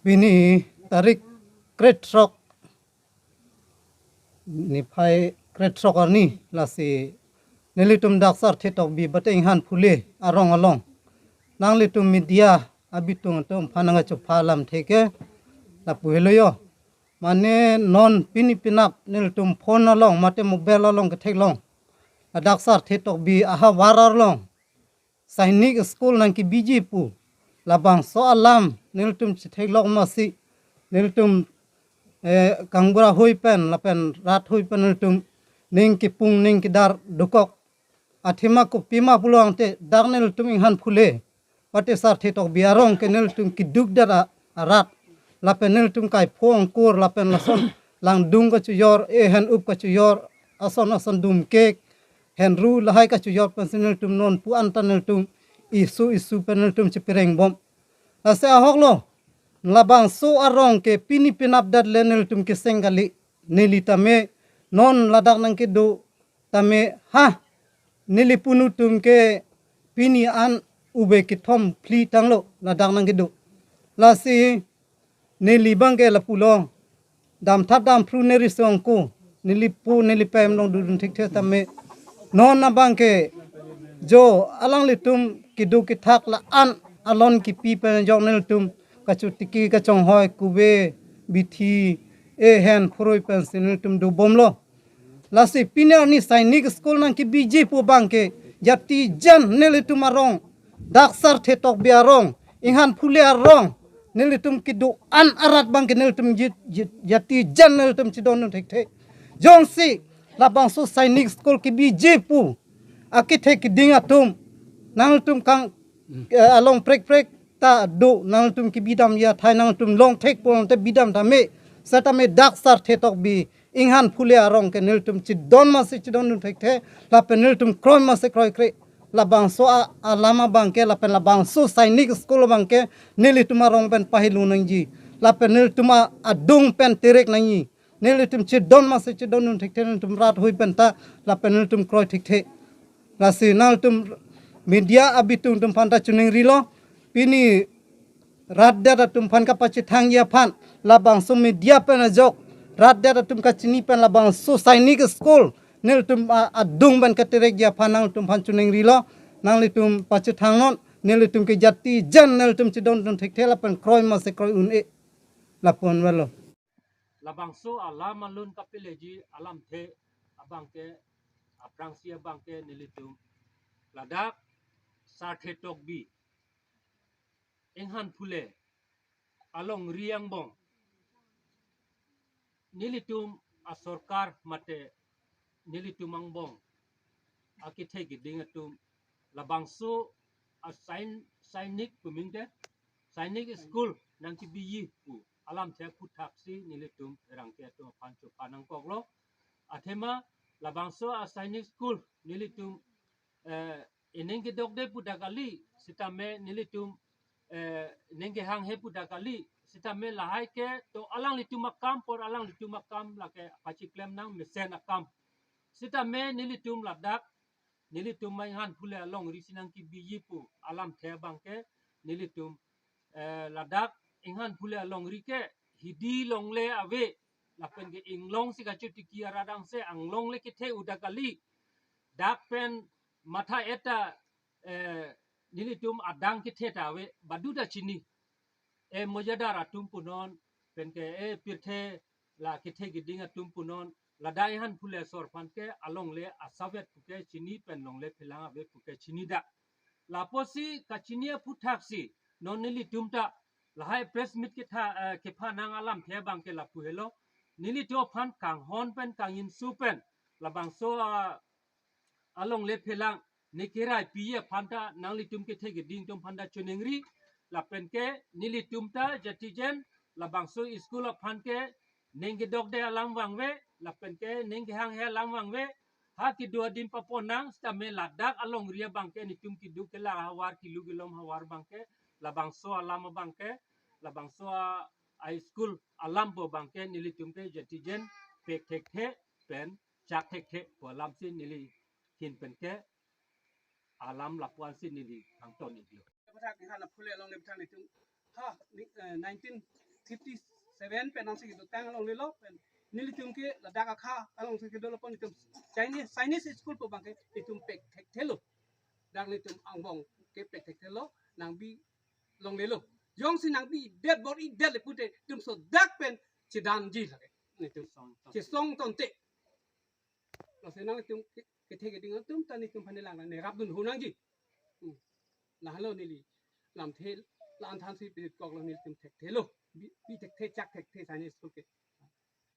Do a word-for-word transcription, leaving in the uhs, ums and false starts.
Pini tarik krethrok, niphai krethrok arni, lasi nelitum dak Sarthe Tokbi bate Inghan Phule arong along nanglitum media abitung atum aphan nangkachopha alamthe ke lapu helo yo. Mane non pini penap nelitum phone along mate mobile along ketheklong, ladak Sarthe Tokbi ahavar arlong Sainik School nangkebiji pu labangso alam nelitum chetheklok masi, nelitum eh, kangbura hui pen lapen rat hui pen nelitum ning kepung ning kedar dokok. Athema kopima pulo tangte dak nelitum Inghan Phule bate Sarthe Tokbi arong ke nelitum keduk dar a-, arat, lapen nelitum kaipho angkur lapen lason langdung kachojor, eh, hen up kachojor, ason ason dum kek, hen ru lahai kachojor pensi nelitum non pu anta nelitum isu isu pen nelitum cheperengbom. Lasi ahoklo, labangso arong ke pini penap det le nelitum keseng kali. Neli tame non ladak nangkedo tame, ha, neli punu atum ke pini an ube kethom phli tanglo ladak nangkedo. Lasi neli abangke lapulo, damthap damphru neri songko, neli pu neli pem along dodun thekthe tame, non abangke jo alanglitum keduk kethak la-an alon kipi pen jok nelitum kachotiki kachonghoi kove bithi, eh, hen phurui pensi nelitum dobomlo. Lasi pini arni Sainik School nangkebiji pu abangke jatijen nelitum arong, dak Sarthe Tokbi arong, Inghan Phule arong, nelitum kedo-an arat abangke nelitum ji-, ji-, jatijen nelitum chedondun thekthe. Jongsi labangso Sainik School kebiji pu akethe keding atum nangtum kang, eh, along prekprek ta do, nangtum kebidam athai nangtum longthek pulote bidam tame, setame dak Sarthe Tokbi Inghan Phule arong ke nelitum chedon masi chedondun thekthe, lapen nelitum kroi masi kroikre. Labangso a-, alam abangke lapen labangso Sainik School abangke nelitum arong pen pahelu nangji, lapen nelitum a-, adung pen terek nangji. Nelitum chedon masi chedondun thekthe, nelitum rat hui pen ta lapen nelitum kroi thekthe. Lasi nangtum media abitung atum aphanta choningrilo, pini rat det atum aphan kapachethangji aphan, labangso media pen ajok rat det atum kachini pen labangso Sainik School nelitum a-, adung pen katerekji aphan nangtum aphan choningrilo, nanglitum pachethangnon, nelitum ke jatijen nelitum chedondun thekthe lapen kroi masi kroi un-e, lapu-an velo. Labangso alam alun kapeleji alamthe abangke, aphrangsi abangke nelitum ladak Sarthe Tokbi Inghan Phule alongri angbong, nelitum asorkar mate nelitum angbong akethe keding atum labangso a Sain-, Sainik pumingde, Sainik School nangkebiji pu alamthe aphuthaksi nelitum pherangke atum aphan chopha nangkoklo. Athema labangso a Sainik School nelitum, eh, ining kedokde pu dak kali, sitame nelitum, eh, ining kehanghe pu dak kali, sitame lahai ke to alanglitum akam, por alanglitum akam lake pachiklem nang mesen akam. Sitame nelitum ladak, nelitum Inghan Phule alongri si nangkebiji pu alamthe abangke nelitum, eh, ladak Inghan Phule alongri ke hidi longle ave, lapen ke inglong si kachotiki arat angse anglong le kethe u dak kali. Dak pen matha-et ta, eh, nelitum adang kethe ta ave, baduta chini. Eh, mojadar atum punon, pen ke, eh, pirthe la kethe keding atum punon, ladak Inghan Phule asor aphan ke alongle asavet puke chini pen longle phelang ave puke chini dak. Lapusi kachini aphuthaksi non nelitum ta lahai press meet ketha, eh, kepha nang alamthe abangke lapu helo. Nelitum aphan kanghon pen kanginsu pen labangso, ah, alongle phelang ne kerai piji aphan ta nanglitum kethe keding atum aphan ta choningri, lapen ke nelitum ta jatijen labangso school aphan ke ning kedokde alam vangve, lapen ke ning kehanghe alam vangve, ha kedo adim paponang, sitame ladak alongri abangke nelitum keduk kelang ahavar kilu kelom ahavar abangke, labangso alam abangke, labangso a, a school alam pu abangke nelitum ke jatijen pek thekthe pen chak thekthe pu alamsi neli ahin pen ke alam lapu-ansi neli kangton iklo. Pathak Inghan Phule alongle pathak nelitum, ha, ni, eh, nineteen fifty seven pen nangsi kedotang longlelo pen nelitum ke ladak akha alongsi kedolo pon itum Chinese, Chinese school pu abangke itum pek thekthelo. Dak nelitum angbong ke pek thekthelo, nangbi longlelo. Jongsi nangbidet bor-idet le pute itum sodak pen chedanji lake. Nelitum chesong tonte. Lasi nangtum ke- kethe keding atum ta nelitum aphan neli lang nerapdun ho nangji. Hmm. Lahelo neli lamthe la-an thansi pidit koklo, nelitum thekthelo. Bi, bi thekthe chak thekthe Chinese school ke.